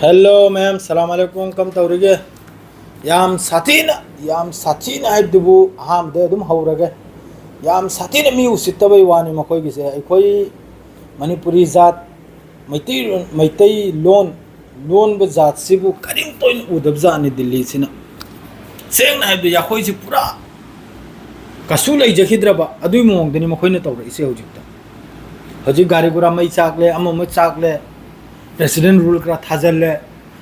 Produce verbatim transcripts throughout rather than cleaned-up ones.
Hello ꯃꯌꯥꯝ, ꯁꯂꯥꯝ ꯑꯂꯩꯀꯨꯝ, ꯀꯝ ꯇꯧꯔꯤꯒꯦ? ꯌꯥꯝ ꯁꯥꯊꯤꯅ, ꯌꯥꯝ ꯁꯥꯊꯤꯅ ꯍꯥꯏꯕꯗꯨꯕꯨ ꯑꯍꯥꯟꯕꯗ ꯑꯗꯨꯝ ꯍꯧꯔꯒꯦ꯫ ꯌꯥꯝ ꯁꯥꯊꯤꯅ ꯃꯤ ꯎꯁꯤꯠꯇꯕꯩ ꯋꯥꯅꯤ ꯃꯈꯣꯏꯒꯤꯁꯦ꯫ ꯑꯩꯈꯣꯏ ꯃꯅꯤꯄꯨꯔꯤ ꯖꯥꯠ, ꯃꯩꯇꯩ, ꯃꯩꯇꯩ ꯂꯣꯟ ꯂꯣꯟꯕ ꯖꯥꯠꯁꯤꯕꯨ ꯀꯔꯤꯝꯇ ꯑꯣꯏꯅ ꯎꯗꯕ ꯖꯥꯠꯅꯤ ꯗꯤꯜꯂꯤꯁꯤꯅ꯫ ꯁꯦꯡꯅ ꯍꯥꯏꯕꯗ ꯑꯩꯈꯣꯏꯁꯤ ꯄꯨꯔꯥ ꯀꯩꯁꯨ ꯂꯩꯖꯈꯤꯗ꯭ꯔꯕ ꯑꯗꯨꯒꯤ ꯃꯑꯣꯡꯗꯅꯤ ꯃꯈꯣꯏꯅ ꯇꯧꯔꯛꯏꯁꯦ ꯍꯧꯖꯤꯛꯇ꯫ ꯍꯧꯖꯤꯛ ꯒꯥꯔꯤ ꯒꯨꯔꯥ ꯃꯩ ꯆꯥꯛꯂꯦ, ꯑꯃ ꯑꯃ ꯆꯥꯛꯂꯦ, president rule ꯈꯔ ꯊꯥꯖꯜꯂꯦ,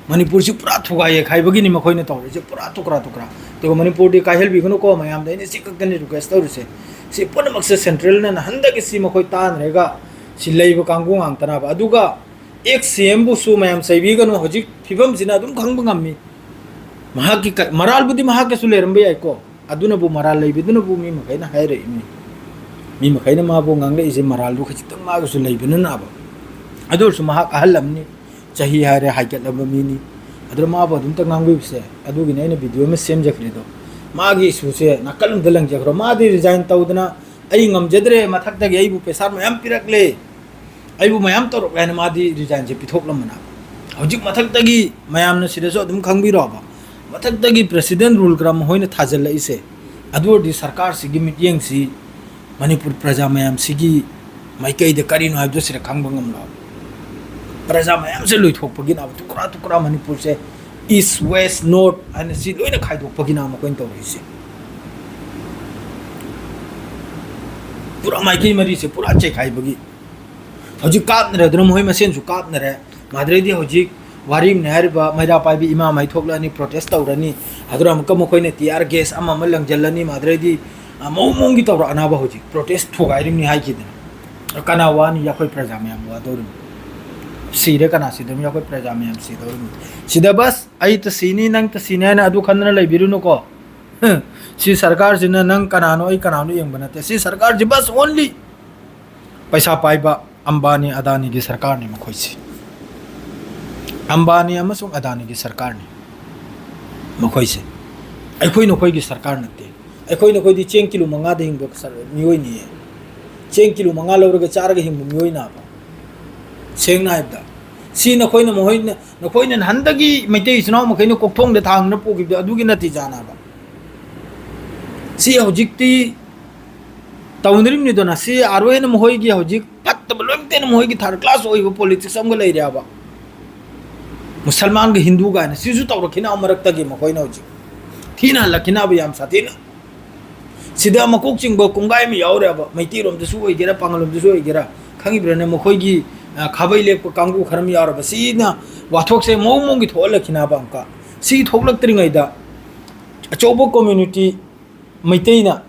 ꯃꯅꯤꯄꯨꯔꯁꯤ ꯄꯨꯔꯥ ꯊꯨꯒꯥꯏ ꯌꯩꯈꯥꯏꯕꯒꯤꯅꯤ ꯃꯈꯣꯏꯅ ꯇꯧꯔꯤꯁꯦ, ꯄꯨꯔꯥ ꯇꯨꯀ꯭ꯔꯥ ꯇꯨꯀ꯭ꯔꯥ꯫ ꯑꯗꯨꯒ ꯃꯅꯤꯄꯨꯔꯗꯤ ꯀꯥꯏꯍꯜꯕꯤꯒꯅꯨꯀꯣ, ꯃꯌꯥꯝꯗ ꯑꯩꯅ ꯁꯤ ꯈꯛꯇꯅꯤ request ꯇꯧꯔꯤꯁꯦ꯫ ꯁꯤ ꯄꯨꯝꯅꯃꯛꯁꯦ central ꯅ ꯍꯟꯗꯛꯀꯤ ꯁꯤ ꯃꯈꯣꯏ ꯇꯥꯟꯅꯔꯒ ꯁꯤ ꯂꯩꯕ ꯀꯥꯡꯕꯨ ꯉꯥꯛꯇꯅꯕ꯫ ꯑꯗꯨꯒ ex C M ꯕꯨꯁꯨ ꯃꯌꯥꯝ ꯆꯩꯕꯤꯒꯅꯨ, ꯍꯧꯖꯤꯛ ꯐꯤꯕꯝꯁꯤꯅ ꯑꯗꯨꯝ ꯈꯪꯕ ꯉꯝꯃꯤ꯫ ꯃꯍꯥꯛꯀꯤ ꯀ-, ꯃꯔꯥꯜꯕꯨꯗꯤ ꯃꯍꯥꯛꯀꯤꯁꯨ ꯂꯩꯔꯝꯕ ꯌꯥꯏꯀꯣ, ꯑꯗꯨꯅꯕꯨ, ꯃꯔꯥꯜ ꯂꯩꯕꯗꯨꯅꯕꯨ ꯃꯤ ꯃꯈꯩꯅ ꯍꯥꯏꯔꯛꯏꯅꯤ꯫ ꯃꯤ ꯃꯈꯩꯅ ꯃꯥꯕꯨ ꯉꯥꯡꯂꯛꯏꯁꯦ ꯃꯔꯥꯜꯗꯨ ꯈꯖꯤꯛꯇꯪ ꯃꯥꯒꯤꯁꯨ ꯂꯩꯕꯅꯤꯅꯕ꯫ ꯑꯗꯨ ꯑꯣꯏꯔꯁꯨ ꯃꯍꯥꯛ ꯑꯍꯜ ꯑꯃꯅꯤ, ꯆꯍꯤ ꯍꯥꯏꯔꯦ ꯍꯥꯏꯒꯠꯂꯕ ꯃꯤꯅꯤ꯫ ꯑꯗꯨꯅ ꯃꯥꯕꯨ ꯑꯗꯨꯝꯇ ꯉꯥꯡꯕꯤꯕꯁꯦ, ꯑꯗꯨꯒꯤꯅꯤ ꯑꯩꯅ video ꯑꯃ ꯁꯦꯝꯖꯈ꯭ꯔꯤꯗꯣ꯫ ꯃꯥꯒꯤ issue ꯁꯦ ꯅꯥꯀꯜ ꯑꯃꯗ ꯂꯪꯖꯈ꯭ꯔꯣ꯫ ꯃꯥꯗꯤ resign ꯇꯧꯗꯅ ꯑꯩ ꯉꯝꯖꯗ꯭ꯔꯦ, ꯃꯊꯛꯇꯒꯤ ꯑꯩꯕꯨ ꯄꯩꯁꯥ ꯃꯌꯥꯝ ꯄꯤꯔꯛꯂꯦ, ꯑꯩꯕꯨ ꯃꯌꯥꯝ ꯇꯧꯔꯛꯂꯦ ꯍꯥꯏꯅ ꯃꯥꯗꯤ resign ꯁꯦ ꯄꯤꯊꯣꯛꯂꯝꯕꯅꯦ꯫ ꯍꯧꯖꯤꯛ ꯃꯊꯛꯇꯒꯤ ꯃꯌꯥꯝꯅ ꯁꯤꯗꯁꯨ ꯑꯗꯨꯝ ꯈꯪꯕꯤꯔꯣꯕ, ꯃꯊꯛꯇꯒꯤ president rule ꯈꯔ ꯃꯈꯣꯏꯅ ꯊꯥꯖꯤꯜꯂꯛꯏꯁꯦ, ꯑꯗꯨ ꯑꯣꯏꯔꯗꯤ ꯁꯔꯀꯥꯔꯁꯤꯒꯤ ꯃꯤꯠꯌꯦꯡꯁꯤ ꯃꯅꯤꯄꯨꯔ ꯄ꯭ꯔꯖꯥ ꯃꯌꯥꯝꯁꯤꯒꯤ ꯃꯥꯏꯀꯩꯗ ꯀꯔꯤꯅꯣ ꯍꯥꯏꯕꯗꯨ ꯁꯤꯗ ꯈꯪꯕ ꯉꯝꯂꯣ꯫ ꯄ꯭ꯔꯖꯥ ꯃꯌꯥꯝꯁꯦ ꯂꯣꯏꯊꯣꯛꯄꯒꯤꯅ ꯇꯨꯀ꯭ꯔꯥ ꯇꯨꯀ꯭ꯔꯥ ꯃꯅꯤꯄꯨꯔꯁꯦ east west north ꯍꯥꯏꯅ ꯁꯤ ꯂꯣꯏꯅ ꯈꯥꯏꯗꯣꯛꯄꯒꯤꯅ ꯃꯈꯣꯏꯅ ꯇꯧꯔꯤꯁꯦ꯫ ꯄꯨꯔꯥ ꯃꯥꯏꯀꯩ ꯃꯔꯤꯁꯦ ꯄꯨꯔꯥ ꯆꯩꯈꯥꯏꯕꯒꯤ ꯍꯧꯖꯤꯛ ꯀꯥꯞꯅꯔꯗꯅ ꯃꯈꯣꯏ ꯃꯁꯦꯟꯁꯨ ꯀꯥꯞꯅꯔꯦ꯫ ꯃꯗꯨꯗꯩꯗꯤ ꯍꯧꯖꯤꯛ ꯋꯥꯔꯤꯅꯤ ꯍꯥꯏꯔꯤꯕ ꯃꯩꯔꯥ ꯄꯥꯏꯕꯤ ꯏꯃꯥ ꯃꯩ ꯊꯣꯛꯂꯛꯑꯅꯤ, protest ꯇꯧꯔꯅꯤ꯫ ꯑꯗꯨꯅ ꯑꯃꯨꯛꯀ ꯃꯈꯣꯏꯅ tear gas ꯑꯃ ꯑꯃ ꯂꯪꯖꯜꯂꯅꯤ꯫ ꯃꯗꯨꯗꯩꯗꯤ, ꯑ, ꯃꯑꯣꯡ ꯃꯑꯣꯡꯒꯤ ꯇꯧꯔꯛꯑꯅꯕ ꯍꯧꯖꯤꯛ protest ꯊꯨꯒꯥꯏꯔꯤꯕꯅꯤ ꯍꯥꯏꯈꯤꯗꯅ꯫ ꯀꯅꯥ ꯋꯥꯅꯤ? ꯑꯩꯈꯣꯏ ꯄ꯭ꯔꯖꯥ ꯃꯌꯥꯝ ꯋꯥꯗꯧꯔꯤꯕꯅꯤ꯫ ꯁꯤꯔꯦ ꯀꯅꯥ ꯁꯤꯗꯧꯔꯤꯕꯅꯤ? ꯑꯩꯈꯣꯏ ꯄ꯭ꯔꯖꯥ ꯃꯌꯥꯝ ꯁꯤꯗꯧꯔꯤꯕꯅꯤ꯫ ꯁꯤꯗ ꯕꯁ ꯑꯩꯇ ꯁꯤꯅꯤ, ꯅꯪꯇ ꯁꯤꯅꯤ ꯍꯥꯏꯅ ꯑꯗꯨ ꯈꯟꯗꯅ ꯂꯩꯕꯤꯔꯨꯅꯨꯀꯣ꯫ ꯁꯤ ꯁꯔꯀꯥꯔꯁꯤꯅ ꯅꯪ ꯀꯅꯥꯅꯣ ꯑꯩ ꯀꯅꯥꯅꯣ ꯌꯦꯡꯕ ꯅꯠꯇꯦ꯫ ꯁꯤ ꯁꯔꯀꯥꯔꯁꯤ ꯕꯁ only ꯄꯩꯁꯥ ꯄꯥꯏꯕ ꯑꯝꯕꯥꯅꯤ ꯑꯗꯥꯅꯤꯒꯤ ꯁꯔꯀꯥꯔꯅꯤ ꯃꯈꯣꯏꯁꯤ꯫ ꯑꯝꯕꯥꯅꯤ ꯑꯃꯁꯨꯡ ꯑꯗꯥꯅꯤꯒꯤ ꯁꯔꯀꯥꯔꯅꯤ ꯃꯈꯣꯏꯁꯦ꯫ ꯑꯩꯈꯣꯏ ꯅꯈꯣꯏꯒꯤ ꯁꯔꯀꯥꯔ ꯅꯠꯇꯦ꯫ ꯑꯩꯈꯣꯏ ꯅꯈꯣꯏꯗꯤ ꯆꯦꯡ ꯀꯤꯂꯣ ꯃꯉꯥꯗ ꯍꯤꯡꯕ ꯁꯔ-, ꯃꯤꯑꯣꯏꯅꯤꯌꯦ꯫ ꯆꯦꯡ ꯀꯤꯂꯣ ꯃꯉꯥ ꯂꯧꯔꯒ ꯆꯥꯔꯒ ꯍꯤꯡꯕ ꯃꯤꯑꯣꯏꯅꯕ꯫ ꯁꯦꯡꯅ ꯍꯥꯏꯕꯗ, ꯁꯤ ꯅꯈꯣꯏꯅ, ꯃꯈꯣꯏꯅ, ꯅꯈꯣꯏꯅ ꯅꯍꯥꯟꯗꯒꯤ ꯃꯩꯇꯩ ꯏꯆꯤꯟ ꯏꯅꯥꯎ ꯃꯈꯩꯅ ꯀꯣꯛꯊꯣꯡꯗ ꯊꯥꯡꯗꯨꯅ ꯄꯨꯈꯤꯕꯗꯣ ꯑꯗꯨꯒꯤ ꯅꯇꯤꯖꯥꯅꯦꯕ꯫ ꯁꯤ ꯍꯧꯖꯤꯛꯇꯤ ꯇꯧꯅꯔꯤꯕꯅꯤꯗꯅ, ꯁꯤ ꯑꯥꯔ ꯑꯣ ꯑꯦꯟ ꯃꯈꯣꯏꯒꯤ ꯍꯧꯖꯤꯛ ꯐꯠꯇꯕ ꯂꯣꯏꯅꯃꯛꯇꯩꯅ ꯃꯈꯣꯏꯒꯤ ꯊꯥꯔꯠ ꯀ꯭ꯂꯥꯁ ꯑꯣꯏꯕ ꯄꯣꯂꯤꯇꯤꯛꯁ ꯑꯃꯒ ꯂꯩꯔꯦꯕ꯫ ꯃꯨꯁꯜꯃꯥꯟꯒ ꯍꯤꯟꯗꯨ ꯀꯥꯏꯅ ꯁꯤꯁꯨ ꯇꯧꯔꯛꯈꯤꯅ ꯃꯔꯛꯇꯒꯤ ꯃꯈꯣꯏꯅ ꯍꯧꯖꯤꯛ ꯊꯤꯅ ꯍꯜꯂꯛꯈꯤꯅꯕ ꯌꯥꯝ ꯁꯥꯊꯤꯅ꯫ ꯁꯤꯗ ꯃꯀꯣꯛ ꯆꯤꯡꯕ ꯀꯣꯡꯒꯥꯏ ꯑꯃ ꯌꯥꯎꯔꯦꯕ, ꯃꯩꯇꯩꯔꯣꯝꯗꯁꯨ ꯑꯣꯏꯒꯦꯔꯥ, ꯄꯥꯡꯒꯜꯂꯣꯝꯗꯁꯨ ꯑꯣꯏꯒꯦꯔꯥ, ꯈꯪꯉꯤꯕ꯭ꯔꯥꯅꯦ? ꯃꯈꯣꯏꯒꯤ, ꯑ, ꯈꯥꯕꯩ ꯂꯦꯛꯄ ꯀꯥꯡꯕꯨ ꯈꯔ ꯑꯃ ꯌꯥꯎꯔꯕ, ꯁꯤꯅ ꯋꯥꯊꯣꯛꯁꯦ ꯃꯑꯣꯡ ꯃꯑꯣꯡꯒꯤ ꯊꯣꯛꯍꯜꯂꯛꯈꯤꯅꯕ꯫ ꯑꯃꯨꯛꯀ ꯁꯤ ꯊꯣꯛꯂꯛꯇ꯭ꯔꯤꯉꯩꯗ ꯑꯆꯧꯕ ꯀꯝꯃ꯭ꯌꯨꯅꯤꯇꯤ ꯃꯩꯇꯩꯅ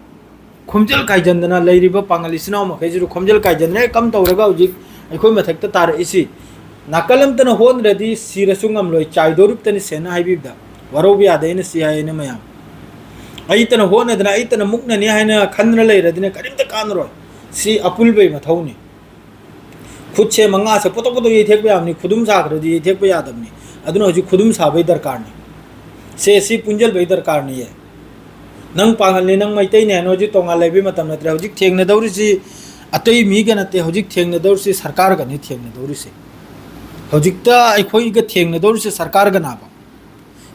ꯈꯣꯝꯖꯤꯜ ꯀꯥꯏꯖꯟꯗꯅ ꯂꯩꯔꯤꯕ ꯄꯥꯡꯒꯜ ꯏꯆꯤꯟ ꯏꯅꯥꯎ ꯃꯈꯩꯁꯤꯁꯨ ꯈꯣꯝꯖꯤꯜ ꯀꯥꯏꯖꯟꯗꯅ ꯍꯦꯛ ꯀꯝ ꯇꯧꯔꯒ ꯍꯧꯖꯤꯛ ꯑꯩꯈꯣꯏ ꯃꯊꯛꯇ ꯇꯥꯔꯛꯏꯁꯤ꯫ ꯅꯥꯀꯜ ꯑꯃꯇꯅ ꯍꯣꯟꯗ꯭ꯔꯗꯤ ꯁꯤꯔꯁꯨ ꯉꯝꯂꯣꯏ, ꯆꯥꯏꯗꯣꯔꯤꯕꯇꯅꯤ ꯁꯦꯟꯅ ꯍꯥꯏꯕꯤꯕꯗ, ꯋꯥꯔꯧꯕ ꯌꯥꯗꯦ, ꯑꯩꯅ ꯁꯤ ꯍꯥꯏ, ꯑꯩꯅ ꯃꯌꯥꯝ꯫ ꯑꯩꯇꯅ ꯍꯣꯠꯅꯗꯅ, ꯑꯩꯇꯅ ꯃꯨꯛꯅꯅꯤ ꯍꯥꯏꯅ ꯈꯟꯗꯅ ꯂꯩꯔꯗꯤꯅꯦ ꯀꯔꯤꯝꯇ ꯀꯥꯟꯅꯔꯣꯏ꯫ ꯁꯤ ꯑꯄꯨꯟꯕꯒꯤ ꯃꯊꯧꯅꯤ꯫ ꯈꯨꯠꯁꯦ ꯃꯉꯥꯁꯦ ꯄꯣꯇꯣꯛ ꯄꯣꯇꯣꯛ ꯌꯩꯊꯦꯛꯄ ꯌꯥꯕꯅꯤ, ꯈꯨꯗꯨꯝ ꯁꯥꯈ꯭ꯔꯗꯤ ꯌꯩꯊꯦꯛꯄ ꯌꯥꯗꯕꯅꯤ꯫ ꯑꯗꯨꯅ ꯍꯧꯖꯤꯛ ꯈꯨꯗꯨꯝ ꯁꯥꯕꯒꯤ ꯗꯔꯀꯥꯔꯅꯤ꯫ ꯁꯦ ꯁꯤ ꯄꯨꯟꯁꯤꯟꯕꯒꯤ ꯗꯔꯀꯥꯔꯅꯤꯌꯦ꯫ ꯅꯪ ꯄꯥꯡꯒꯜꯅꯤ, ꯅꯪ ꯃꯩꯇꯩꯅꯤ ꯍꯥꯏꯅ ꯍꯧꯖꯤꯛ ꯇꯣꯉꯥꯟ ꯂꯩꯕꯒꯤ ꯃꯇꯝ ꯅꯠꯇ꯭ꯔꯦ꯫ ꯍꯧꯖꯤꯛ ꯊꯦꯡꯅꯗꯧꯔꯤꯁꯤ ꯑꯇꯩ ꯃꯤꯒ ꯅꯠꯇꯦ, ꯍꯧꯖꯤꯛ ꯊꯦꯡꯅꯗꯧꯔꯤꯁꯤ ꯁꯔꯀꯥꯔꯒꯅꯤ ꯊꯦꯡꯅꯗꯧꯔꯤꯁꯦ꯫ ꯍꯧꯖꯤꯛꯇ ꯑꯩꯈꯣꯏꯒ ꯊꯦꯡꯅꯗꯧꯔꯤꯁꯦ ꯁꯔꯀꯥꯔꯒꯅꯦꯕ꯫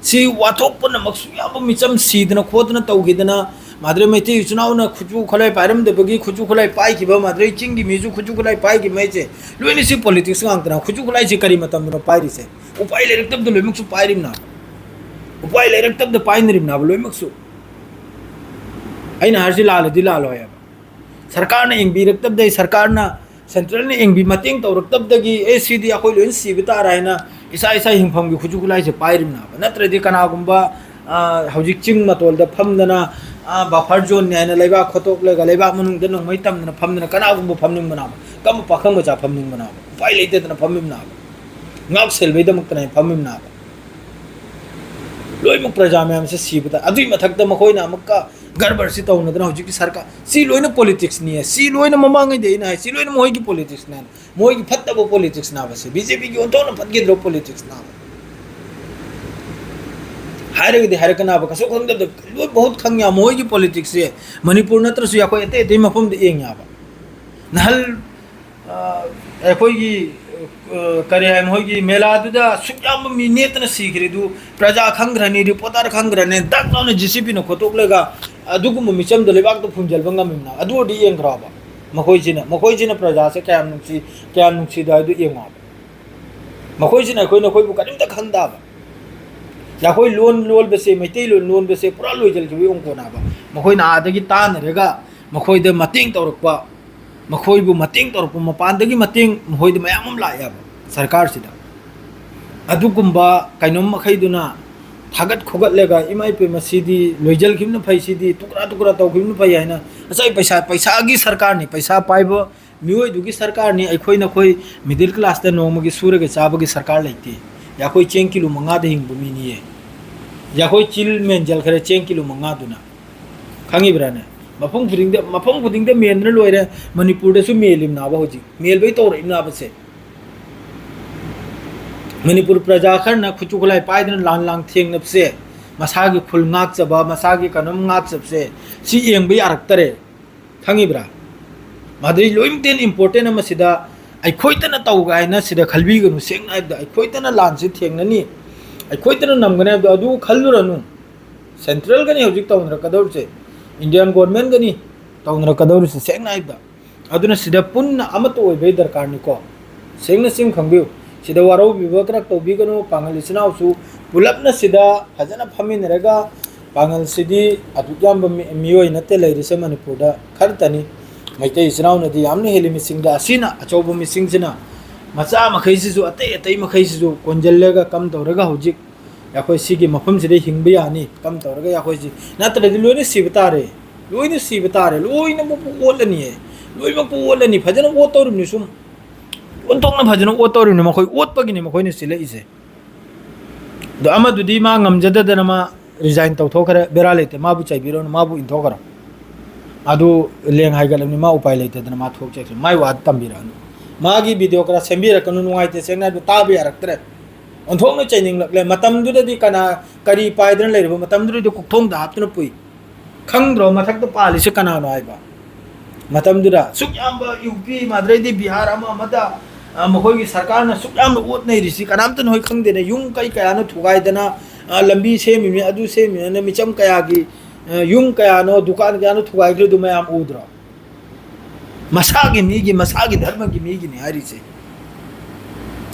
ꯁꯤ ꯋꯥꯊꯣꯛ ꯄꯨꯝꯅꯃꯛꯁꯨ ꯌꯥꯕ ꯃꯤꯆꯝ ꯁꯤꯗꯅ ꯈꯣꯠꯇꯅ ꯇꯧꯈꯤꯗꯅ, ꯃꯥꯗ꯭ꯔꯦ ꯃꯩꯇꯩ ꯏꯆꯤꯟ ꯏꯅꯥꯎꯅ ꯈꯨꯠꯁꯨ ꯈꯨꯠꯂꯥꯏ ꯄꯥꯏꯔꯝꯗꯕꯒꯤ ꯈꯨꯠꯁꯨ ꯈꯨꯠꯂꯥꯏ ꯄꯥꯏꯈꯤꯕ, ꯃꯥꯗ꯭ꯔꯦ ꯆꯤꯡꯒꯤ ꯃꯤꯁꯨ ꯈꯨꯠꯁꯨ ꯈꯨꯠꯂꯥꯏ ꯄꯥꯏꯈꯤꯕ ꯍꯥꯏꯁꯦ ꯂꯣꯏꯅ ꯁꯤ ꯄꯣꯂꯤꯇꯤꯛꯁ ꯉꯥꯛꯇꯅ꯫ ꯈꯨꯠꯁꯨ ꯈꯨꯠꯂꯥꯏꯁꯦ ꯀꯔꯤ ꯃꯇꯝꯗꯅꯣ ꯄꯥꯏꯔꯤꯁꯦ? ꯎꯄꯥꯏ ꯂꯩꯔꯛꯇꯕꯗ ꯂꯣꯏꯅꯃꯛꯁꯨ ꯄꯥꯏꯔꯤꯕꯅ, ꯎꯄꯥꯏ ꯂꯩꯔꯛꯇꯕꯗ ꯄꯥꯏꯅꯔꯤꯕꯅꯕ ꯂꯣꯏꯅꯃꯛꯁꯨ꯫ ꯑꯩꯅ ꯍꯥꯏꯔꯤꯁꯤ ꯂꯥꯜꯂꯗꯤ ꯂꯥꯜꯂꯣꯏ ꯍꯥꯏꯕ꯫ ꯁꯔꯀꯥꯔꯅ ꯌꯦꯡꯕꯤꯔꯛꯇꯕꯗꯩ, ꯁꯔꯀꯥꯔꯅ, ꯁꯦꯟꯇ꯭ꯔꯦꯜꯅ ꯌꯦꯡꯕꯤ ꯃꯇꯦꯡ ꯇꯧꯔꯛꯇꯕꯗꯒꯤ ꯑꯦ ꯁꯤꯗꯤ ꯑꯩꯈꯣꯏ ꯂꯣꯏꯅ ꯁꯤꯕ ꯇꯥꯔꯦ ꯍꯥꯏꯅ ꯏꯁꯥ ꯏꯁꯥ ꯍꯤꯡꯐꯝꯒꯤ ꯈꯨꯠꯁꯨ ꯈꯨꯠꯂꯥꯏꯁꯦ ꯄꯥꯏꯔꯤꯕꯅꯦꯕ꯫ ꯅꯠꯇ꯭ꯔꯗꯤ ꯀꯅꯥꯒꯨꯝꯕ, ꯑ, ꯍꯧꯖꯤꯛ ꯆꯤꯡ ꯃꯇꯣꯜꯗ ꯐꯝꯗꯅ, ꯑ, ꯕꯐꯔ ꯖꯣꯟꯅꯤ ꯍꯥꯏꯅ ꯂꯩꯕꯥꯛ ꯈꯣꯠꯇꯣꯛꯂꯒ ꯂꯩꯕꯥꯛ ꯃꯅꯨꯡꯗ ꯅꯣꯡꯃꯩ ꯇꯝꯗꯅ ꯐꯝꯗꯅ ꯀꯅꯥꯒꯨꯝꯕ ꯐꯝꯅꯤꯡꯕꯅꯦꯕ? ꯀꯝꯕ ꯄꯥꯈꯪ ꯃꯆꯥ ꯐꯝꯅꯤꯡꯕꯅꯦꯕ? ꯎꯄꯥꯏ ꯂꯩꯇꯗꯅ ꯐꯝꯃꯤꯕꯅꯦꯕ꯫ ꯉꯥꯛ ꯁꯦꯜꯕꯩꯗꯃꯛꯇꯅꯦ ꯐꯝꯃꯤꯕꯅꯦꯕ꯫ ꯂꯣꯏꯅꯃꯛ ꯄ꯭ꯔꯖꯥ ꯃꯌꯥꯝꯁꯦ ꯁꯤꯕꯗ, ꯑꯗꯨꯒꯤ ꯃꯊꯛꯇ ꯃꯈꯣꯏꯅ ꯑꯃꯨꯛꯀ ꯒꯔꯕꯔꯁꯤ ꯇꯧꯅꯗꯅ ꯍꯧꯖꯤꯛꯀꯤ ꯁꯔꯀꯥꯔ, ꯁꯤ ꯂꯣꯏꯅ ꯄꯣꯂꯤꯇꯤꯛꯁꯅꯤ꯫ ꯁꯤ ꯂꯣꯏꯅ ꯃꯃꯥꯡꯉꯩꯗ ꯑꯩꯅ ꯍꯥꯏ, ꯁꯤ ꯂꯣꯏꯅ ꯃꯣꯏꯒꯤ ꯄꯣꯂꯤꯇꯤꯛꯁꯅꯦ꯫ ꯃꯣꯏꯒꯤ ꯐꯠꯇꯕ ꯄꯣꯂꯤꯇꯤꯛꯁꯅꯦꯕ ꯁꯤ, ꯕꯤ ꯖꯦ ꯄꯤꯒꯤ ꯑꯣꯟꯊꯣꯛꯅ ꯐꯠꯈꯤꯗ꯭ꯔꯕ ꯄꯣꯂꯤꯇꯤꯛꯁꯅꯦꯕ꯫ ꯍꯥꯏꯔꯒꯗꯤ ꯍꯥꯏꯔꯛꯀꯅꯕ ꯀꯩꯁꯨ ꯈꯪꯗꯕꯗ ꯂꯣꯏ ꯃꯍꯨꯠ ꯈꯪ ꯌꯥ꯫ ꯃꯣꯏꯒꯤ ꯄꯣꯂꯤꯇꯤꯛꯁꯁꯦ ꯃꯅꯤꯄꯨꯔ ꯅꯠꯇ꯭ꯔꯁꯨ ꯑꯩꯈꯣꯏ ꯑꯇꯩ ꯑꯇꯩ ꯃꯐꯝꯗ ꯌꯦꯡ ꯌꯥꯕ꯫ ꯅꯍꯜ, ꯑ, ꯑꯩꯈꯣꯏꯒꯤ, ꯑ, ꯑ, ꯀꯔꯤ ꯍꯥꯏ, ꯃꯈꯣꯏꯒꯤ ꯃꯦꯂꯥꯗꯨꯗ ꯁꯨꯛ ꯌꯥꯝꯕ ꯃꯤ ꯅꯦꯠꯇꯅ ꯁꯤꯈ꯭ꯔꯤꯗꯨ ꯄ꯭ꯔꯖꯥ ꯈꯪꯈ꯭ꯔꯅꯤ, ꯔꯤꯄꯣꯔꯇꯔ ꯈꯪꯈ꯭ꯔꯅꯤ, ꯗꯛ ꯂꯥꯎꯅ ꯖꯦ ꯁꯤ ꯕꯤꯅ ꯈꯣꯠꯇꯣꯛꯂꯒ ꯑꯗꯨꯒꯨꯝꯕ ꯃꯤꯆꯝꯗꯣ ꯂꯩꯕꯥꯛꯇ ꯐꯨꯝꯖꯤꯟꯕ ꯉꯝꯃꯤꯕꯅ꯫ ꯑꯗꯨ ꯑꯣꯏꯔꯗꯤ ꯌꯦꯡꯈ꯭ꯔꯣꯕ꯫ ꯃꯈꯣꯏꯁꯤꯅ, ꯃꯈꯣꯏꯁꯤꯅ ꯄ꯭ꯔꯖꯥꯁꯦ ꯀꯌꯥꯝ ꯅꯨꯡꯁꯤ, ꯀꯌꯥꯝ ꯅꯨꯡꯁꯤꯗꯣ ꯍꯥꯏꯗꯨ ꯌꯦꯡꯉꯣꯕ꯫ ꯃꯈꯣꯏꯁꯤꯅ ꯑꯩꯈꯣꯏ ꯅꯈꯣꯏꯕꯨ ꯀꯔꯤꯝꯇ ꯈꯟꯗꯕ꯫ ꯑꯩꯈꯣꯏ ꯂꯣꯟ ꯂꯣꯟꯕꯁꯦ, ꯃꯩꯇꯩꯂꯣꯟ ꯂꯣꯟꯕꯁꯦ ꯄꯨꯔꯥ ꯂꯣꯏꯁꯤꯟꯈꯤꯕ ꯌꯣꯡꯀꯣꯟꯅꯕ꯫ ꯃꯈꯣꯏꯅ ꯑꯥꯗꯒꯤ ꯇꯥꯟꯅꯔꯒ ꯃꯈꯣꯏꯗ ꯃꯇꯦꯡ ꯇꯧꯔꯛꯄ, ꯃꯈꯣꯏꯕꯨ ꯃꯇꯦꯡ ꯇꯧꯔꯛꯄ, ꯃꯄꯥꯟꯗꯒꯤ ꯃꯇꯦꯡ ꯃꯈꯣꯏꯗ ꯃꯌꯥꯝ ꯑꯃ ꯂꯥꯛꯑꯦꯕ ꯁꯔꯀꯥꯔꯁꯤꯗ꯫ ꯑꯗꯨꯒꯨꯝꯕ ꯀꯩꯅꯣꯝ ꯃꯈꯩꯗꯨꯅ ꯊꯥꯒꯠ ꯈꯣꯒꯠꯂꯒ, "ꯏꯃꯥ ꯏꯄꯦꯝꯃ, ꯁꯤꯗꯤ ꯂꯣꯏꯖꯤꯟꯈꯤꯕꯅ ꯐꯩ, ꯁꯤꯗꯤ ꯇꯨꯀ꯭ꯔꯥ ꯇꯨꯀ꯭ꯔꯥ ꯇꯧꯈꯤꯕꯅ ꯐꯩ" ꯍꯥꯏꯅ ꯉꯁꯥꯏ ꯄꯩꯁꯥ, ꯄꯩꯁꯥꯒꯤ ꯁꯔꯀꯥꯔꯅꯤ, ꯄꯩꯁꯥ ꯄꯥꯏꯕ ꯃꯤꯑꯣꯏꯗꯨꯒꯤ ꯁꯔꯀꯥꯔꯅꯤ꯫ ꯑꯩꯈꯣꯏ ꯅꯈꯣꯏ middle classꯇ ꯅꯣꯡꯃꯒꯤ ꯁꯨꯔꯒ ꯆꯥꯕꯒꯤ ꯁꯔꯀꯥꯔ ꯂꯩꯇꯦ꯫ ꯑꯩꯈꯣꯏ ꯆꯦꯡ ꯀꯤꯂꯣ ꯃꯉꯥꯗ ꯍꯤꯡꯕ ꯃꯤꯅꯤꯌꯦ꯫ ꯑꯩꯈꯣꯏ ꯆꯤꯜ ꯃꯦꯟꯖꯜ ꯈꯔ ꯆꯦꯡ ꯀꯤꯂꯣ ꯃꯉꯥꯗꯨꯅ꯫ ꯈꯪꯉꯤꯕ꯭ꯔꯥꯅꯦ? ꯃꯐꯝ ꯈꯨꯗꯤꯡꯗ, ꯃꯐꯝ ꯈꯨꯗꯤꯡꯗ ꯃꯦꯟꯗꯅ ꯂꯣꯏꯔꯦ꯫ ꯃꯅꯤꯄꯨꯔꯗꯁꯨ ꯃꯦꯜꯂꯤꯕꯅꯥꯕ ꯍꯧꯖꯤꯛ꯫ ꯃꯦꯜꯕꯩ ꯇꯧꯔꯛꯏꯕꯅꯥꯕꯁꯦ꯫ ꯃꯅꯤꯄꯨꯔ ꯄ꯭ꯔꯖꯥ ꯈꯔꯅ ꯈꯨꯠꯁꯨ ꯈꯨꯠꯂꯥꯏ ꯄꯥꯏꯗꯅ ꯂꯥꯟ ꯂꯥꯡ ꯊꯦꯡꯅꯕꯁꯦ, ꯃꯁꯥꯒꯤ ꯈꯨꯜ ꯉꯥꯛꯆꯕ, ꯃꯁꯥꯒꯤ ꯀꯩꯅꯣꯝ ꯉꯥꯛꯆꯕꯁꯦ, ꯁꯤ ꯌꯦꯡꯕ ꯌꯥꯔꯛꯇꯔꯦ꯫ ꯈꯪꯉꯤꯕ꯭ꯔꯥ? ꯃꯗꯨꯗꯤ ꯂꯣꯏꯅꯃꯛꯇꯩ ꯍꯦꯟꯅ important ꯑꯃ ꯁꯤꯗ ꯑꯩꯈꯣꯏꯇꯅ ꯇꯧꯒꯦ ꯍꯥꯏꯅ ꯁꯤꯗ ꯈꯜꯕꯤꯒꯅꯨ꯫ ꯁꯦꯡꯅ ꯍꯥꯏꯕꯗ, ꯑꯩꯈꯣꯏꯇꯅ ꯂꯥꯟꯁꯤ ꯊꯦꯡꯅꯅꯤ, ꯑꯩꯈꯣꯏꯇꯅ ꯅꯝꯒꯅꯤ ꯍꯥꯏꯕꯗꯣ ꯑꯗꯨ ꯈꯜꯂꯨꯔꯅꯨ꯫ Centralꯒꯅꯤ ꯍꯧꯖꯤꯛ ꯇꯧꯅꯔꯛꯀꯗꯧꯔꯤꯁꯦ, Indian governmentꯒꯅꯤ ꯇꯧꯅꯔꯛꯀꯗꯧꯔꯤꯁꯦ, ꯁꯦꯡꯅ ꯍꯥꯏꯕꯗ꯫ ꯑꯗꯨꯅ ꯁꯤꯗ ꯄꯨꯟꯅ ꯑꯃꯠꯇ ꯑꯣꯏꯕꯒꯤ ꯗꯔꯀꯥꯔꯅꯤꯀꯣ꯫ ꯁꯦꯡꯅ ꯁꯤ ꯑꯃ ꯈꯪꯕꯤꯌꯨ꯫ ꯁꯤꯗ ꯋꯥꯔꯧꯕꯤꯕ ꯈꯔ ꯇꯧꯕꯤꯒꯅꯨ꯫ ꯄꯥꯡꯒꯜ ꯏꯆꯤꯟ ꯏꯅꯥꯎꯁꯨ ꯄꯨꯂꯞꯅ ꯁꯤꯗ ꯐꯖꯅ ꯐꯝꯃꯤꯟꯅꯔꯒ, ꯄꯥꯡꯒꯜꯁꯤꯗꯤ ꯑꯗꯨꯛ ꯌꯥꯝꯕ ꯃꯤ-, ꯃꯤꯑꯣꯏ ꯅꯠꯇꯦ ꯂꯩꯔꯤꯁꯦ ꯃꯅꯤꯄꯨꯔꯗ ꯈꯔꯇꯅꯤ꯫ ꯃꯩꯇꯩ ꯏꯆꯤꯟ ꯏꯅꯥꯎꯅꯗꯤ ꯌꯥꯝꯅ ꯍꯦꯜꯂꯤ ꯃꯤꯁꯤꯡꯗ꯫ ꯑꯁꯤꯅ ꯑꯆꯧꯕ ꯃꯤꯁꯤꯡꯁꯤꯅ ꯃꯆꯥ ꯃꯈꯩꯁꯤꯁꯨ, ꯑꯇꯩ ꯑꯇꯩ ꯃꯈꯩꯁꯤꯁꯨ ꯀꯣꯟꯁꯤꯜꯂꯒ ꯀꯝ ꯇꯧꯔꯒ ꯍꯧꯖꯤꯛ ꯑꯩꯈꯣꯏ ꯁꯤꯒꯤ ꯃꯐꯝꯁꯤꯗ ꯍꯤꯡꯕ ꯌꯥꯅꯤ꯫ ꯀꯝ ꯇꯧꯔꯒ ꯑꯩꯈꯣꯏꯁꯤ, ꯅꯠꯇ꯭ꯔꯗꯤ ꯂꯣꯏꯅ ꯁꯤꯕ ꯇꯥꯔꯦ, ꯂꯣꯏꯅ ꯁꯤꯕ ꯇꯥꯔꯦ, ꯂꯣꯏꯅꯃꯛꯄꯨ ꯑꯣꯠꯂꯅꯤꯌꯦ, ꯂꯣꯏꯅꯃꯛꯄꯨ ꯑꯣꯠꯂꯅꯤ꯫ ꯐꯖꯅ ꯑꯣꯠꯇꯧꯔꯤꯕꯅꯤ ꯁꯨꯝ, ꯑꯣꯟꯊꯣꯛꯅ ꯐꯖꯅ ꯑꯣꯠꯇꯧꯔꯤꯕꯅꯤ꯫ ꯃꯈꯣꯏ ꯑꯣꯠꯄꯒꯤꯅꯤ ꯃꯈꯣꯏꯅ ꯁꯤꯜꯂꯛꯏꯁꯦ꯫ ꯑꯗꯣ ꯑꯃꯗꯨꯗꯤ ꯃꯥ ꯉꯝꯖꯗꯗꯅ ꯃꯥ resign ꯇꯧꯊꯣꯛꯈ꯭ꯔꯦ꯫ ꯕꯦꯔꯥ ꯂꯩꯇꯦ, ꯃꯥꯕꯨ ꯆꯩꯕꯤꯔꯨꯅꯨ, ꯃꯥꯕꯨ ꯏꯟꯊꯣꯛꯈ꯭ꯔꯣ꯫ ꯑꯗꯨ ꯂꯦꯡ ꯍꯥꯏꯒꯠꯂꯕꯅꯤ, ꯃꯥ ꯎꯄꯥꯏ ꯂꯩꯇꯗꯅ ꯃꯥ ꯊꯣꯛꯆꯈ꯭ꯔꯦ꯫ ꯃꯥꯏ ꯋꯥꯗꯨ ꯇꯝꯕꯤꯔꯛꯑꯅꯨ꯫ ꯃꯥꯒꯤ video ꯈꯔ ꯁꯦꯝꯕꯤꯔꯛꯀꯅꯨ, ꯅꯨꯡꯉꯥꯏꯇꯦ, ꯁꯦꯡꯅ ꯍꯥꯏꯕꯗ ꯇꯥꯕ ꯌꯥꯔꯛꯇ꯭ꯔꯦ꯫ ꯑꯣꯟꯊꯣꯛꯅ ꯆꯩꯅꯤꯡꯂꯛꯂꯦ꯫ ꯃꯇꯝꯗꯨꯗꯗꯤ ꯀꯅꯥ ꯀꯔꯤ ꯄꯥꯏꯗꯅ ꯂꯩꯔꯤꯕ ꯃꯇꯝꯗꯨꯗꯗꯤ ꯀꯣꯛꯊꯣꯡꯗ ꯍꯥꯞꯇꯨꯅ ꯄꯨꯏ꯫ ꯈꯪꯗ꯭ꯔꯣ ꯃꯊꯛꯇ ꯄꯥꯜꯂꯤꯁꯦ ꯀꯅꯥꯅꯣ ꯍꯥꯏꯕ? ꯃꯇꯝꯗꯨꯗ ꯁꯨꯛ ꯌꯥꯝꯕ ꯌꯨ ꯄꯤ, ꯃꯗꯨꯗꯩꯗꯤ ꯕꯤꯍꯥꯔ ꯑꯃ ꯑꯃꯗ ꯑ, ꯃꯈꯣꯏꯒꯤ ꯁꯔꯀꯥꯔꯅ ꯁꯨꯛ ꯌꯥꯝꯅ ꯑꯣꯠ ꯅꯩꯔꯤꯁꯤ ꯀꯅꯥꯝꯇꯅ ꯍꯣꯏ ꯈꯪꯗꯦꯅꯦ꯫ ꯌꯨꯝ ꯀꯩ ꯀꯌꯥꯅꯣ ꯊꯨꯒꯥꯏꯗꯅ, ꯑ, ꯂꯝꯕꯤ ꯁꯦꯝꯃꯤꯕꯅꯤ, ꯑꯗꯨ ꯁꯦꯝꯃꯤꯕꯅꯤꯅ ꯃꯤꯆꯝ ꯀꯌꯥꯒꯤ, ꯑ, ꯌꯨꯝ ꯀꯌꯥꯅꯣ, ꯗꯨꯀꯥꯟ ꯀꯌꯥꯅꯣ ꯊꯨꯒꯥꯏꯈ꯭ꯔꯤꯗꯨ ꯃꯌꯥꯝ ꯎꯗ꯭ꯔꯣ? ꯃꯁꯥꯒꯤ ꯃꯤꯒꯤ, ꯃꯁꯥꯒꯤ ꯙꯔꯃꯒꯤ ꯃꯤꯒꯤꯅꯤ ꯍꯥꯏꯔꯤꯁꯦ꯫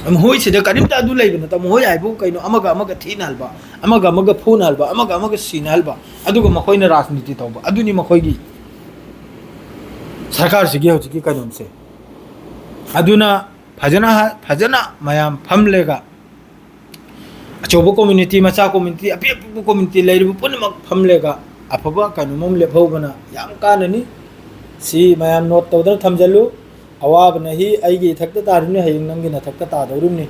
ꯃꯈꯣꯏꯁꯤꯗ ꯀꯔꯤꯝꯇ ꯑꯗꯨ ꯂꯩꯕ ꯅꯠꯇꯕ, ꯃꯈꯣꯏ ꯍꯥꯏꯕꯨ ꯀꯩꯅꯣ, ꯑꯃꯒ ꯑꯃꯒ ꯊꯤꯅꯍꯟꯕ, ꯑꯃꯒ ꯑꯃꯒ ꯐꯨꯅꯍꯟꯕ, ꯑꯃꯒ ꯑꯃꯒ ꯁꯤꯅꯍꯟꯕ, ꯑꯗꯨꯒ ꯃꯈꯣꯏꯅ ꯔꯥꯖꯅꯤꯇꯤ ꯇꯧꯕ, ꯑꯗꯨꯅꯤ ꯃꯈꯣꯏꯒꯤ ꯁꯔꯀꯥꯔꯁꯤꯒꯤ ꯍꯧꯖꯤꯛꯀꯤ ꯀꯩꯅꯣꯝꯁꯦ꯫ ꯑꯗꯨꯅ ꯐꯖꯅ ꯍꯥ-, ꯐꯖꯅ ꯃꯌꯥꯝ ꯐꯝꯂꯦꯒ, ꯑꯆꯧꯕ community, ꯃꯆꯥ community, ꯑꯄꯤꯛ ꯑꯄꯤꯛꯄ community ꯂꯩꯔꯤꯕ ꯄꯨꯝꯅꯃꯛ ꯐꯝꯂꯦꯒ ꯑꯐꯕ ꯀꯩꯅꯣꯝ ꯑꯃ ꯂꯦꯞꯍꯧꯕꯅ ꯌꯥꯝ ꯀꯥꯟꯅꯅꯤ꯫ ꯁꯤ ꯃꯌꯥꯝ note ꯇꯧꯗꯅ ꯊꯝꯖꯜꯂꯨ꯫ ꯑꯋꯥꯕ ꯅꯍꯤ ꯑꯩꯒꯤ ꯏꯊꯛꯇ ꯇꯥꯔꯤꯕꯅꯤ, ꯍꯌꯦꯡ ꯅꯪꯒꯤ ꯅꯊꯛꯇ ꯇꯥꯗꯧꯔꯤꯕꯅꯤ꯫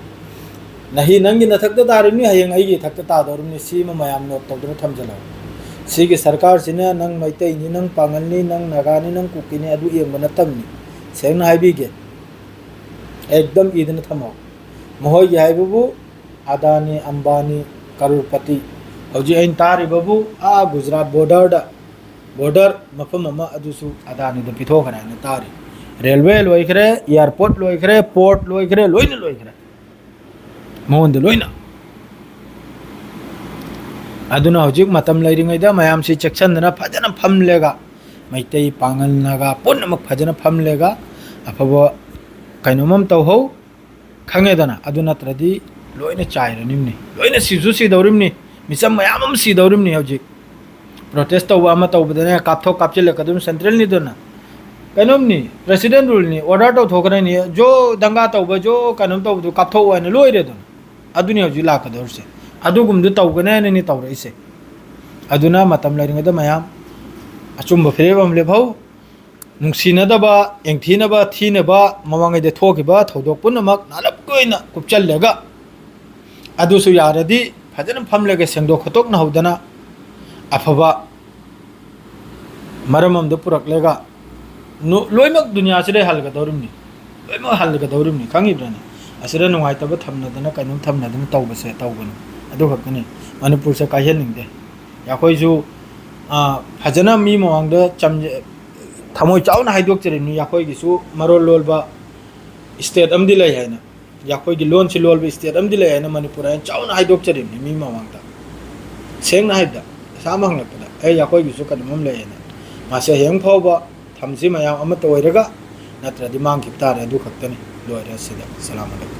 ꯅꯍꯤ ꯅꯪꯒꯤ ꯅꯊꯛꯇ ꯇꯥꯔꯤꯕꯅꯤ, ꯍꯌꯦꯡ ꯑꯩꯒꯤ ꯏꯊꯛꯇ ꯇꯥꯗꯧꯔꯤꯕꯅꯤ꯫ ꯁꯤꯃ ꯃꯌꯥꯝ note ꯇꯧꯗꯨꯅ ꯊꯝꯖꯤꯜꯂꯣ꯫ ꯁꯤꯒꯤ ꯁꯔꯀꯥꯔꯁꯤꯅ ꯅꯪ ꯃꯩꯇꯩꯅꯤ, ꯅꯪ ꯄꯥꯉꯜꯅꯤ, ꯅꯪ ꯅꯥꯒꯥꯅꯤ, ꯅꯪ ꯀꯨꯀꯤꯅꯤ, ꯑꯗꯨ ꯌꯦꯡꯕ ꯅꯠꯇꯕꯅꯤ꯫ ꯁꯦꯡꯅ ꯍꯥꯏꯕꯤꯒꯦ, ꯑꯦꯛꯗꯝ ꯏꯗꯅ ꯊꯝꯃꯣ꯫ ꯃꯈꯣꯏꯒꯤ ꯍꯥꯏꯕꯕꯨ ꯑꯗꯥꯅꯤ, ꯑꯝꯕꯥꯅꯤ, ꯀꯔꯣꯔꯄꯇꯤ꯫ ꯍꯧꯖꯤꯛ ꯑꯩꯅ ꯇꯥꯔꯤꯕꯕꯨ ꯑꯥ ꯒꯨꯖꯔꯥꯠ borderꯗ, border ꯃꯐꯝ ꯑꯃ ꯑꯗꯨꯁꯨ ꯑꯗꯥꯅꯤꯗ ꯄꯤꯊꯣꯛꯈ꯭ꯔꯦ ꯍꯥꯏꯅ ꯇꯥꯔꯤ꯫ Railway ꯂꯣꯏꯈ꯭ꯔꯦ, airport ꯂꯣꯏꯈ꯭ꯔꯦ, port ꯂꯣꯏꯈ꯭ꯔꯦ, ꯂꯣꯏꯅ ꯂꯣꯏꯈ꯭ꯔꯦ꯫ ꯃꯉꯣꯟꯗ ꯂꯣꯏꯅ꯫ ꯑꯗꯨꯅ ꯍꯧꯖꯤꯛ ꯃꯇꯝ ꯂꯩꯔꯤꯉꯩꯗ ꯃꯌꯥꯝꯁꯤ ꯆꯦꯛꯁꯤꯟꯗꯅ ꯐꯖꯅ ꯐꯝꯂꯦꯒ, ꯃꯩꯇꯩ, ꯄꯥꯉꯜ, ꯅꯥꯒꯥ ꯄꯨꯝꯅꯃꯛ ꯐꯖꯅ ꯐꯝꯂꯦꯒ ꯑꯐꯕ ꯀꯩꯅꯣꯝ ꯑꯃ ꯇꯧꯍꯧ꯫ ꯈꯪꯉꯦꯗꯅ? ꯑꯗꯨ ꯅꯠꯇ꯭ꯔꯗꯤ ꯂꯣꯏꯅ ꯆꯥꯏꯔꯅꯤꯝꯅꯤ, ꯂꯣꯏꯅ ꯁꯤꯁꯨ ꯁꯤꯗꯧꯔꯤꯝꯅꯤ, ꯃꯤꯆꯝ ꯃꯌꯥꯝ ꯑꯃ ꯁꯤꯗꯧꯔꯤꯝꯅꯤ꯫ ꯍꯧꯖꯤꯛ protest ꯇꯧꯕ ꯑꯃ ꯇꯧꯕꯗꯅꯦ, ꯀꯥꯞꯊꯣꯛ ꯀꯥꯞꯁꯤꯜꯂꯛꯀꯗꯧꯔꯤꯝ centralꯅꯤꯗꯅ꯫ ꯀꯩꯅꯣꯝꯅꯤ, president ruleꯅꯤ, order ꯇꯧꯊꯣꯛꯈ꯭ꯔꯅꯤ, ꯖꯣ ꯗꯪꯒꯥ ꯇꯧꯕ, ꯖꯣ ꯀꯩꯅꯣꯝ ꯇꯧꯕꯗꯨ ꯀꯥꯞꯊꯣꯛꯑꯣ ꯍꯥꯏꯅ ꯂꯣꯏꯔꯦꯗꯅ꯫ ꯑꯗꯨꯅꯤ ꯍꯧꯖꯤꯛ ꯂꯥꯛꯀꯗꯧꯔꯤꯁꯦ꯫ ꯑꯗꯨꯒꯨꯝꯕꯗꯨ ꯇꯧꯒꯅꯤ ꯍꯥꯏꯅꯅꯤ ꯇꯧꯔꯛꯏꯁꯦ꯫ ꯑꯗꯨꯅ ꯃꯇꯝ ꯂꯩꯔꯤꯉꯩꯗ ꯃꯌꯥꯝ ꯑꯆꯨꯝꯕ ꯐꯤꯔꯦꯞ ꯑꯃ ꯂꯦꯞꯍꯧ꯫ ꯅꯨꯡꯁꯤꯅꯗꯕ, ꯌꯦꯡꯊꯤꯅꯕ, ꯊꯤꯅꯕ, ꯃꯃꯥꯡꯉꯩꯗ ꯊꯣꯛꯈꯤꯕ ꯊꯧꯗꯣꯛ ꯄꯨꯝꯅꯃꯛ ꯅꯥꯂꯞꯀꯤ ꯑꯣꯏꯅ ꯀꯨꯞꯆꯜꯂꯒ, ꯑꯗꯨꯁꯨ ꯌꯥꯔꯗꯤ ꯐꯖꯅ ꯐꯝꯂꯒ ꯁꯦꯡꯗꯣꯛ ꯈꯣꯠꯇꯣꯛꯅꯍꯧꯗꯅ ꯑꯐꯕ ꯃꯔꯝ ꯑꯃꯗ ꯄꯨꯔꯛꯂꯒ ꯅꯨ-, ꯂꯣꯏꯅꯃꯛ ꯗꯨꯅꯤꯌꯥꯁꯤꯗ ꯍꯜꯒꯗꯧꯔꯤꯕꯅꯤ, ꯂꯣꯏꯅꯃꯛ ꯍꯜꯒꯗꯧꯔꯤꯕꯅꯤ, ꯈꯪꯉꯤꯕ꯭ꯔꯅꯦ? ꯑꯁꯤꯗ ꯅꯨꯡꯉꯥꯏꯇꯕ ꯊꯝꯅꯗꯅ, ꯀꯩꯅꯣꯝ ꯊꯝꯅꯗꯅ ꯇꯧꯕꯁꯦ ꯇꯧꯒꯅꯨ꯫ ꯑꯗꯨ ꯈꯛꯇꯅꯤ꯫ ꯃꯅꯤꯄꯨꯔꯁꯦ ꯀꯥꯏꯍꯟꯅꯤꯡꯗꯦ꯫ ꯑꯩꯈꯣꯏꯁꯨ, ꯑ, ꯐꯖꯅ ꯃꯤ ꯃꯃꯥꯡꯗ ꯆꯝ-, ꯊꯃꯣꯏ ꯆꯥꯎꯅ ꯍꯥꯏꯗꯣꯛꯆꯔꯤꯕꯅꯤ꯫ ꯑꯩꯈꯣꯏꯒꯤꯁꯨ ꯃꯔꯣꯜ ꯂꯣꯟꯕ ꯁ꯭ꯇꯦꯠ ꯑꯃꯗꯤ ꯂꯩ ꯍꯥꯏꯅ, ꯑꯩꯈꯣꯏꯒꯤ ꯂꯣꯟꯁꯤ ꯂꯣꯟꯕ ꯁ꯭ꯇꯦꯠ ꯑꯃꯗꯤ ꯂꯩ ꯍꯥꯏꯅ ꯃꯅꯤꯄꯨꯔ ꯑꯩꯅ ꯆꯥꯎꯅ ꯍꯥꯏꯗꯣꯛꯆꯔꯤꯕꯅꯤ ꯃꯤ ꯃꯃꯥꯡꯗ꯫ ꯁꯦꯡꯅ ꯍꯥꯏꯕꯗ, ꯏꯁꯥꯃꯛ ꯍꯪꯂꯛꯄꯗ, "ꯑꯦ, ꯑꯩꯈꯣꯏꯒꯤꯁꯨ ꯀꯩꯅꯣꯝ ꯑꯃ ꯂꯩ" ꯍꯥꯏꯅ꯫ ꯃꯥꯁꯦ ꯍꯌꯦꯡ ꯐꯥꯎꯕ ꯊꯝꯁꯤ ꯃꯌꯥꯝ ꯑꯃꯠꯇ ꯑꯣꯏꯔꯒ, ꯅꯠꯇ꯭ꯔꯗꯤ ꯃꯥꯡꯈꯤꯕ ꯇꯥꯔꯦ꯫ ꯑꯗꯨ ꯈꯛꯇꯅꯤ꯫ ꯂꯣꯏꯔꯦ ꯁꯤꯗ꯫ ꯁꯂꯥꯝ ꯑꯂꯩꯀꯨꯝ꯫